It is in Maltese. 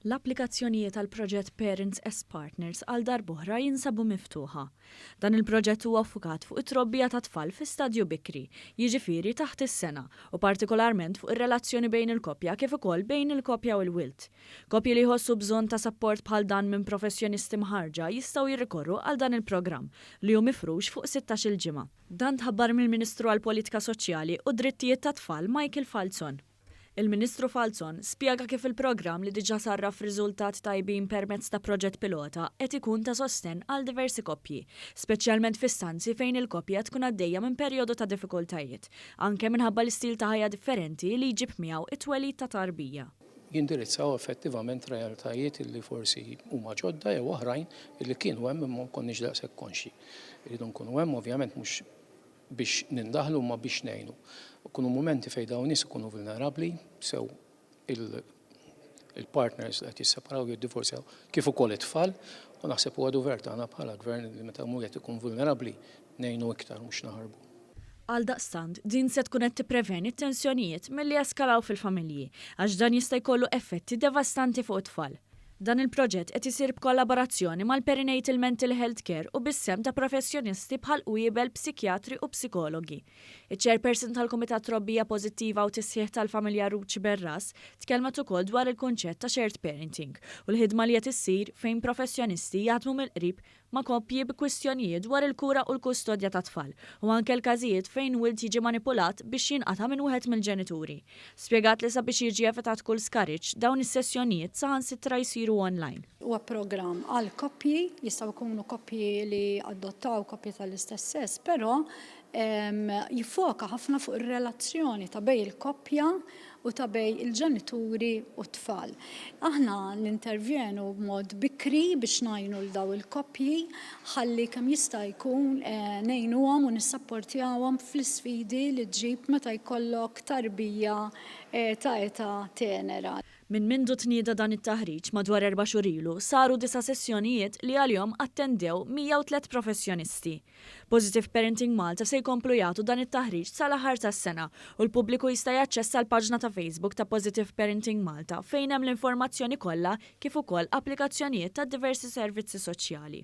L-applikazzjonijiet għall-proġett Parents as Partners għal darb'oħra jinsabu miftuħa. Dan il-proġett huwa ffukat fuq it-trobbija ta' tfal fi stadju bikri, jiġifieri taħt is-sena, u partikolarment fuq ir-relazzjoni bejn il-koppja kif ukoll bejn il-koppja u l-wild. Koppji li jħossu bżonn ta' sapport bħal dan minn professjonisti mħarrġa jistgħu jirrikorru għal dan il-programm, li hu mifrux fuq sittax-il ġimgħa. Dan tħabbar mill-Ministru għall-Politika Soċjali u d-Drittijiet tat-Tfal Michael Falzon. Il-Ministru Falzon spjega kif il-programm li diġà sarraf riżultat tajbin permezz ta' proġett pilota qed ikun ta' sostenn għal diversi koppji, speċjalment f'istanzi fejn il-koppja tkun għaddejja minn perjodu ta' diffikultajiet, anke minħabba l-istil ta' ħajja differenti li jġib miegħu t-twelid ta' tarbija. Jindirizzaw effettivament realtajiet li forsi huma ġodda jew oħrajn li kienu hemm imma ma konniex daqshekk konxji. Irridu nkunu hemm ovvjament mhux biex nindaħlu imma biex ngħinu. Ikunu mumenti fejn dawn nies ikunu vulnerabbli, sew il-partners li qed jisseparaw jew jiddivorzjaw kif ukoll it-tfal, u naħseb huwa dover tagħna bħala gvern li meta wieħed ikun vulnerabbli ngħinu iktar mhux naħarbu. Għaldaqstant, din se tkun qed tippreveni t-tensjonijiet milli jeskalaw fil-familji, għax dan jista' jkollu effetti devastanti fuq it-tfal. Dan il-proġett qed isir b'kollaborazzjoni mal-Perinatal Mental Health Care u bis-sehem ta' professjonisti bħal qwiebel, psikjatri u psikologi. Iċ-Chairperson tal-Kumitat Trobbija Pożittiva u Tisħiħ tal-Familja Ruth Sciberras tkellmet ukoll dwar il-kunċett ta' shared parenting u l-ħidma li qed issir fejn professjonisti jaħdmu mill-qrib ma' koppji bi kwistjonijiet dwar il-kura u l-kustodja tat-tfal u anke l-każijiet fejn wild jiġi manipulat biex jinqata' minn wieħed mill-ġenituri. Spjegat li sabiex jiġi evitat kull skariġġ, dawn is-sessjonijiet saħansitra jsiru online. Huwa programm għal koppji, jistgħu jkunu koppji li adottaw, koppji tal-istess sess, però jiffoka ħafna fuq ir-relazzjoni ta' bejn il-koppja u ta' bejn il-ġenituri u t-tfal. Aħna nintervjenu b'mod bikri biex ngħinu 'l dawn il-koppji ħalli kemm jista' jkun ngħinuhom u nissapportjawhom fl-isfidi li ġġib meta jkollok tarbija ta' età tenera. Minn mindu tnieda dan it-taħriġ madwar erba' xhur ilu, saru disa' sessjonijiet li għalihom attendew 103 professjonisti. Positive Parenting Malta se jkomplu jagħtu dan it-taħriġ sal-aħħar tas-sena u l-pubbliku jista' jaċċessa l-paġna ta' Facebook ta' Positive Parenting Malta fejn hemm l-informazzjoni kollha kif ukoll applikazzjonijiet tad-diversi servizzi soċjali.